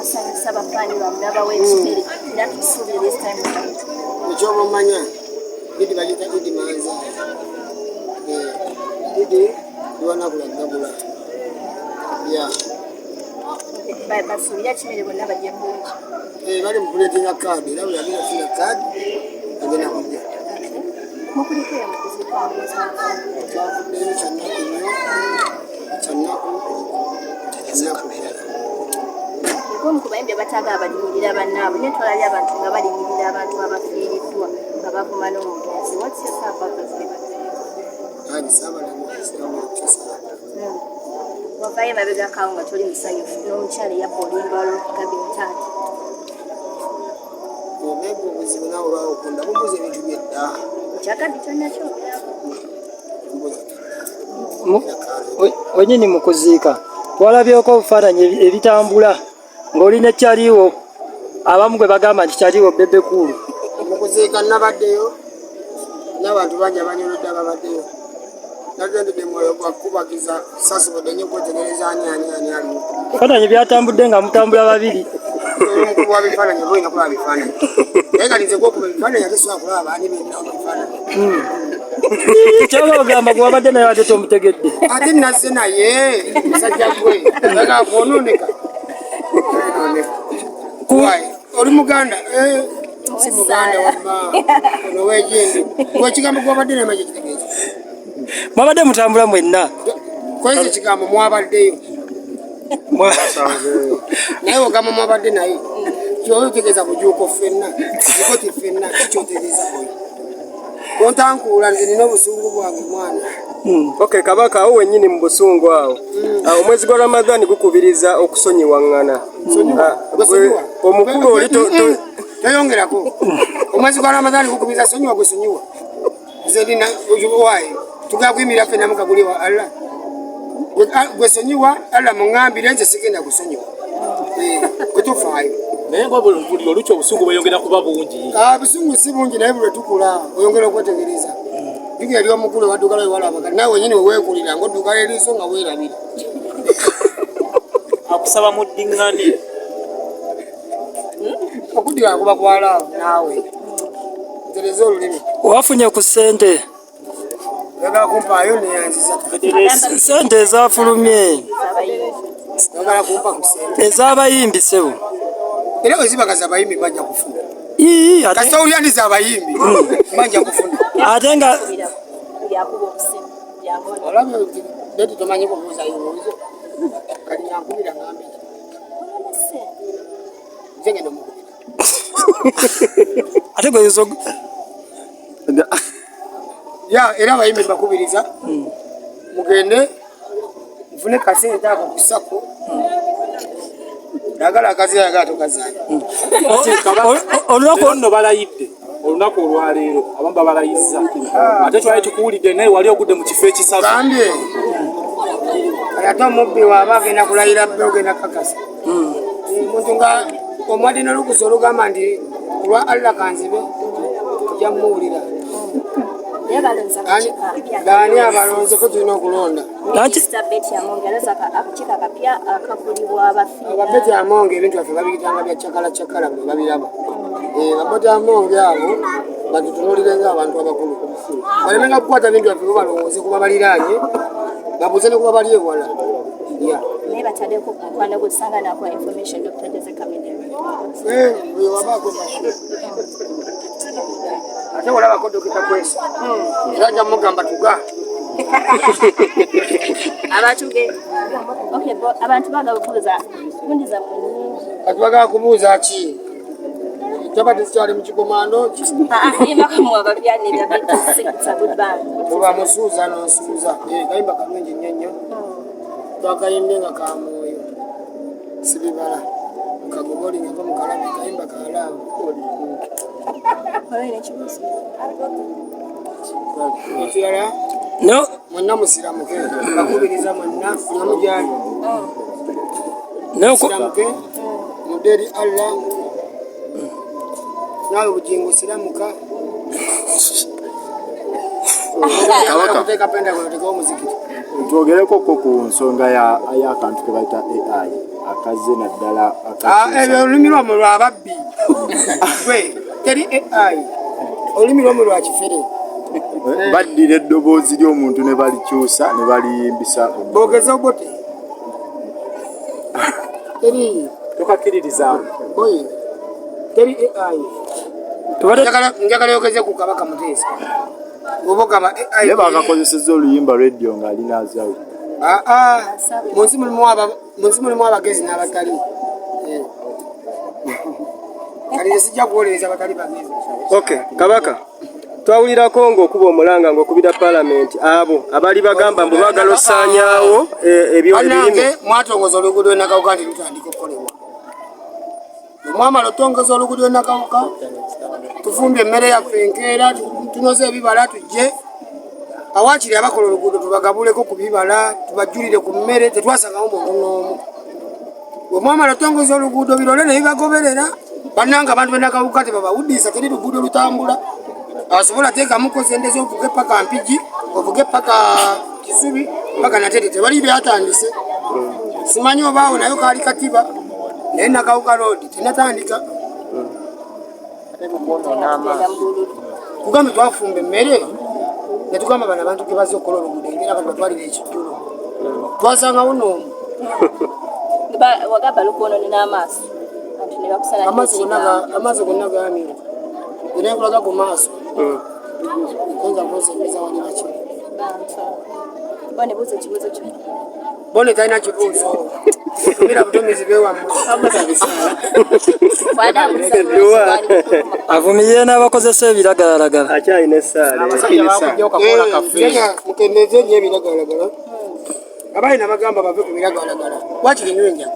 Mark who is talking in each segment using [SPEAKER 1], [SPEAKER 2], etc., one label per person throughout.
[SPEAKER 1] Musanyusa bafaani bammwe, abawa ekimere, era tusuubire this time round.
[SPEAKER 2] Ekyoba omanya, Idi bagita Idi Manza. Idi liwanakula ggabula ya.
[SPEAKER 1] Basuubire ekimere, bonna bajje bungi.
[SPEAKER 2] Bali mu kuleetinga kaadi, era buli agenda kufuna kaadi agenda kujja.
[SPEAKER 1] Mukuliko emukuziika omugenzi waffe.
[SPEAKER 2] Twavuddeyo kyannaku nnyo, kyannaku, kyannaku ddala.
[SPEAKER 1] Omu ku bayimbi abataaga abalinyirira bannaabwe, naye twalabye abantu nga balinyirira abantu abafiiriddwa nga bavuma n'omugenzi. What's your say about those people?
[SPEAKER 2] Haji Saabalama saabalama.
[SPEAKER 1] Wavayo emabegako nga toli musanyufu n'omukyala eyabba oluyimba lwo Gabi Mutaati.
[SPEAKER 2] Naye gwe obuzibu naawe olwawo okunda bumbuza ebintu byedda.
[SPEAKER 1] Ekyagabi tonnakyogerako.
[SPEAKER 2] Mbuza.
[SPEAKER 3] Wenyini mu kuziika twalabyeko obufaananyi ebitambula ng'oli ne kyaliwo, abamu gwe bagamba nti kyaliwo Bebe Cool.
[SPEAKER 2] Mukuziika nabaddeyo n'abantu bangi abanyolodde ababaddeyo. Nagendedde mwoyo gwa kukubagiza, sasobodde nnyo kwetegereza ani ani ani aliwo.
[SPEAKER 3] Ebifaananyi byatambudde nga mutambula babiri.
[SPEAKER 2] Omukubi wa bifaananyi oba olina kulaba bifaananyi, naye kati nze gwokuba ebifaananyi ate sobola kulaba baani benna mu bifaananyi.
[SPEAKER 3] Kyoba ogamba gwe wabadde naye ate tomutegedde.
[SPEAKER 2] Ate nazze naye musajja gwe aga kwonooneka. Why? Oli muganda? Eh, si muganda wamma ono wegindi gwe ekigambo gwabadde naye manyi kitegeeza.
[SPEAKER 3] Mwabadde mutambula mwenna.
[SPEAKER 2] Kwezi ekigambo mwabaddeyo. Naye ogamba mwabadde naye, kyoba otegeeza bujuuko ffenna, zikoti ffenna, kikyotegeeza oyo kontankuula. Nze nina obusungu bwange, mwana.
[SPEAKER 4] Okay, Kabaka, awo wennyini mu busungu awo. Ah, omwezi gwa Ramadhan gukubiriza okusonyiwaŋŋana. Ah,
[SPEAKER 2] Gwesonyiwa.
[SPEAKER 4] Omukulu oli
[SPEAKER 2] Toyongerako. Omwezi gwa Ramadhani gukubiriza sonyiwa, gwe sonyiwa. Nze nina waayi tugenda kuyimirira ffenna mukaguli wa Allah. Gwe sonyiwa, Allah muŋŋambire, nze sigenda kusonyiwa. Eh, gwe tofaayo.
[SPEAKER 5] Naye nga buli olukya obusungu bweyongera kuba bungi.
[SPEAKER 2] Ah, busungu si bungi, naye buli lwetukula oyongera okwetegereza. Jjukira eri omukulu ewaddugala wewalaba, kati naawe wenyini weweekulira ngaoddugala eriiso nga weerabira.
[SPEAKER 5] Akusaba muddiŋŋane.
[SPEAKER 2] Okuddira kuba kwalaavu, naawe ntereza olulimi.
[SPEAKER 3] Wafunye ku ssente?
[SPEAKER 2] Oyagala kumpaayo neyanziza.
[SPEAKER 3] Ssente ezafulumye.
[SPEAKER 2] Oyagala kumpa ku ssente?
[SPEAKER 3] Ez'abayimbi, ssebo.
[SPEAKER 2] Era bwe ziba nga z'abayimbi, bajja kufuna.
[SPEAKER 3] Ii, ate,
[SPEAKER 2] Kasita owulira ndi z'abayimbi, bajja kufuna.
[SPEAKER 3] Ate nga
[SPEAKER 1] Byakuba obusimu byabona.
[SPEAKER 2] Olabye beti, tomanyi kubuuza bibuuzo. Kati nankubira ngambe ki? Nze ngenda omukubira.
[SPEAKER 3] Ate gwe
[SPEAKER 2] Ya, era abayimbi mbakubiriza mugende nfune kasente ako kusako. Yagala akazi, yagala tokazaala.
[SPEAKER 3] Olunaku
[SPEAKER 5] Leero nno balayidde olunaku olwaleero, abamu babalayizza, ate twali tukuwulidde naye wali ogudde mu kifo ekisava.
[SPEAKER 2] Gambye kati ate omubbi waaba agenda kulayira bbe, ogenda kakasa omuntu nga omwadde n'olukusa olugamba nti kulwa Allah kanzibe, ojja mumuwulira.
[SPEAKER 1] Naye balonza kukika.
[SPEAKER 2] Baani abalonze? Ko tulina okulonda.
[SPEAKER 1] Minisita Betty Amongi alonze akakiiko akapya akakulibwa abafiira.
[SPEAKER 2] Aba Betty Amonge ebintu byaffe babiyitanga bya cakala cakala, bwe babiraba. Eh, ba Betty Amonge abo batutunuulire ng'abantu abakulu, balemenga kukwata bintu byaffe, bo balowooze kuba baliraanye, babuuze ne kuba bali ewala. Yeah.
[SPEAKER 1] Naye bataddeko mukwano gwe tusanga nakuwa information, Dr. Jose Chameleone.
[SPEAKER 2] Eh, oyo wabaako mashu ate olabako Dokita Kwesa, era nja mugamba tuga.
[SPEAKER 1] Abantu ge, okay, abantu baagala okubuuza gundi zammwe nyingi.
[SPEAKER 2] Kati bagala kubuuza ki? Kyabadde zikyali mu kikomando.
[SPEAKER 1] Imakamu abapya nebya B2C, it's a good band.
[SPEAKER 2] Muba musuuza n'onsuuza. Eh, kayimba kalungi nnyo nnyo, twakayimbye nga ka mwoyo, sibibala mukagogolingako mukalabe, kayimba kalaavu.
[SPEAKER 1] Olina ekibuuzo?
[SPEAKER 2] Ekirala,
[SPEAKER 3] No,
[SPEAKER 2] mwenna musiramuke, bakubiriza mwenna buli omu gyali.
[SPEAKER 3] No,
[SPEAKER 2] Musiramuke, mudde eri Allah. Naawe Bugingo, siramuka.
[SPEAKER 6] Kabaka.
[SPEAKER 2] Kuteeka pentagon, otekewo omuzikiti.
[SPEAKER 6] Twogerekoko ku nsonga y'akantu ke bayita AI. akazze naddala
[SPEAKER 2] ah, ebyo olulimi lwamwe lwa babbi gwe teri ai olulimi lwamwe lwa kifere
[SPEAKER 6] eh, baddira eddoboozi ly'omuntu ne balikyusa ne baliyimbisa
[SPEAKER 2] bogeza obote teri
[SPEAKER 5] tokakkiririzaamu
[SPEAKER 2] boyi teri ai njagala yogeze ku kabaka muteesa oba ogamba
[SPEAKER 6] naye bakakozeseza oluyimba radio ng'alina azawi
[SPEAKER 2] ah, ah. Munsi mulimu abagezi n'abatali eh. Kati sijja kuwolereza abatali bagezi.
[SPEAKER 4] Okay, kabaka twawulirako ng'okuba omulanga ng'okubira palamenti abo abali bagamba mbu baagala osaanyaawo eh, ebyo
[SPEAKER 2] ebirime. Mwatongoza oluguudo lw'enakawuka nti lutandika okukolebwa. Mwamala otongeza oluguudo lw'enakawuka, tufumbye emmere yaffe enkeera, tunoze ebibala tujje awakiri abakola oluguudo tubagabuleko ku bibala tubajjulire ku mmere tetwasangawo muntu n'omu. Bwe mwamala otongoza oluguudo birole ne bibagoberera bannanga abantu benakawuka tebabawudiisa teri luguudo lutambula asobola teekamuko sente zovuge paka mpigi ovuge paka kisubi paka natete tebali byatandise simanyi obaawo nayo kaali katiba naye nakawuka road tenatandika kugambe twafumba emmere netugamba bano abantu gebaze okukola oluguudo engeri abantu batwalira ekijjulo twasangawo noomu amaaso gonna gamyuka genenkulaga ku maaso oyinza kunsembeza wali baki bone talina kibuuzo tumira butumizi bewammwe
[SPEAKER 3] avumirire n'abakozesa ebiragalalagala
[SPEAKER 4] akyalina essaala
[SPEAKER 2] mukendeeze nnyo ebiragalalagala abalina bagamba bave ku biragalalagala wakiri nywa enjaga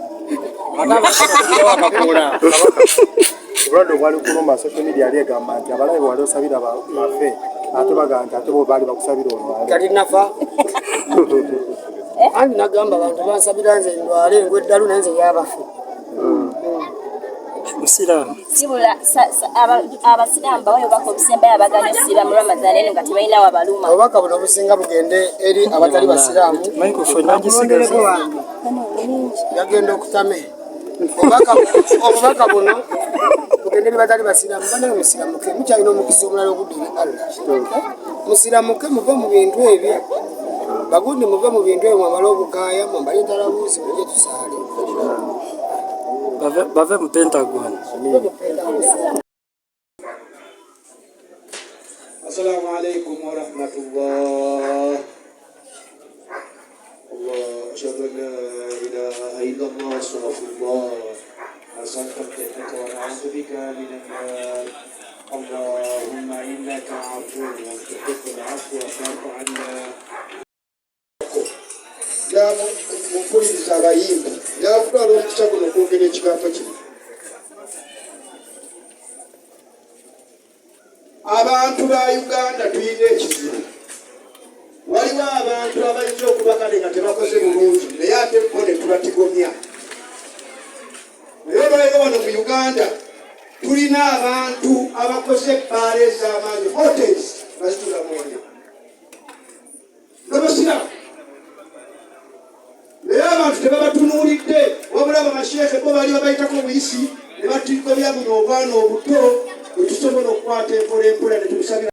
[SPEAKER 7] Obulwadde obwali kuluma social media yali egamba nti abalabe wali osabira bafe ate bagamba nti ate bo baali bakusabira olwale.
[SPEAKER 2] Kati nafa anti nagamba abantu bansabira nze ndwale ngwe eddalu naye nze yabafe.
[SPEAKER 3] Musiraamu.
[SPEAKER 1] Sibula abasiraamu baweyo obubaka obusembayo abaganya okusiiba mu Ramadhan eno nga tebalina wabaluma.
[SPEAKER 2] Obubaka buno obusinga bugende eri abatali basiraamu.
[SPEAKER 3] Microphone
[SPEAKER 2] wange yagenda okutame. Obubaka buno bugende eri batali basiraamu banaye musiramuke mukyalina omukisa omulala ogudda eri Allah. Musiramuke muve mu bintu ebyo. Bagundi muve mu bintu ebyo mwambale obugaaya mwambale entalabuusi mujje tusaale.
[SPEAKER 3] Bave mu Pentagon.
[SPEAKER 8] Assalamu alaikum wa rahmatullah. Allah, ashhadu an la ilaha illa Allah, astaghfirullah. Nas'aluka al-jannata wa na'udhu bika minan nar. Allahumma innaka afuwwun tuhibbul afwa fa'fu anna.
[SPEAKER 9] Mumpuliriza abayimbi nakutwala omukisa guno okwogera ekigambo kino. Abantu ba Uganda tulina ekizibu. Waliwo abantu abayinza okuba kale nga tebakoze bulungi naye ate bo ne tubatigomya. Naye olwaleero wano mu Uganda tulina abantu abakoze ebbaala ez'amaanyi hotels nga zitula mwenya nabasiraamu naye abantu tebabatunuulidde wabula bamasheekhe bo bali babayitako obuyisi ne batigomya buno obwana obuto bwe tusobola okukwata empola empola ne tubusabira.